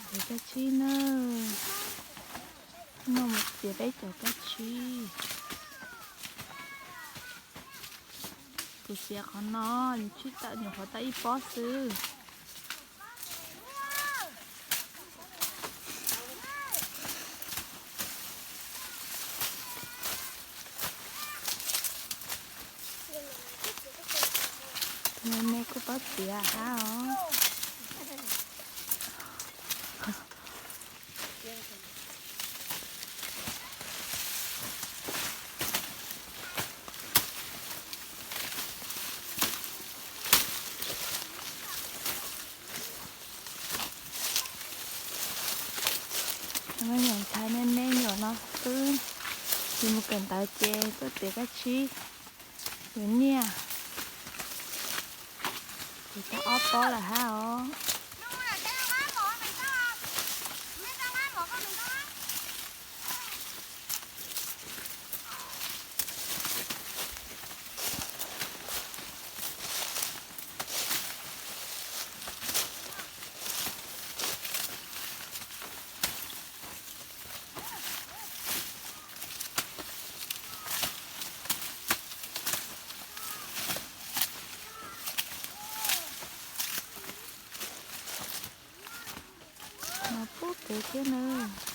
Txiav kab tsib na. No mus txiav peb cov kab tsib. Kuv txiav qhov no, nws tsis tawm, nyuam qhuav tawm ib pob xwb. Tus me me kuj paub txiav hab os. Me nyuam ntxhais me me nyuam no xwb, tsis mus kawm ntawv ces tuaj txiav kab tsib yuav nyiaj. Txiav tau ob pob lawm hab os. No pub kev thiab nawb.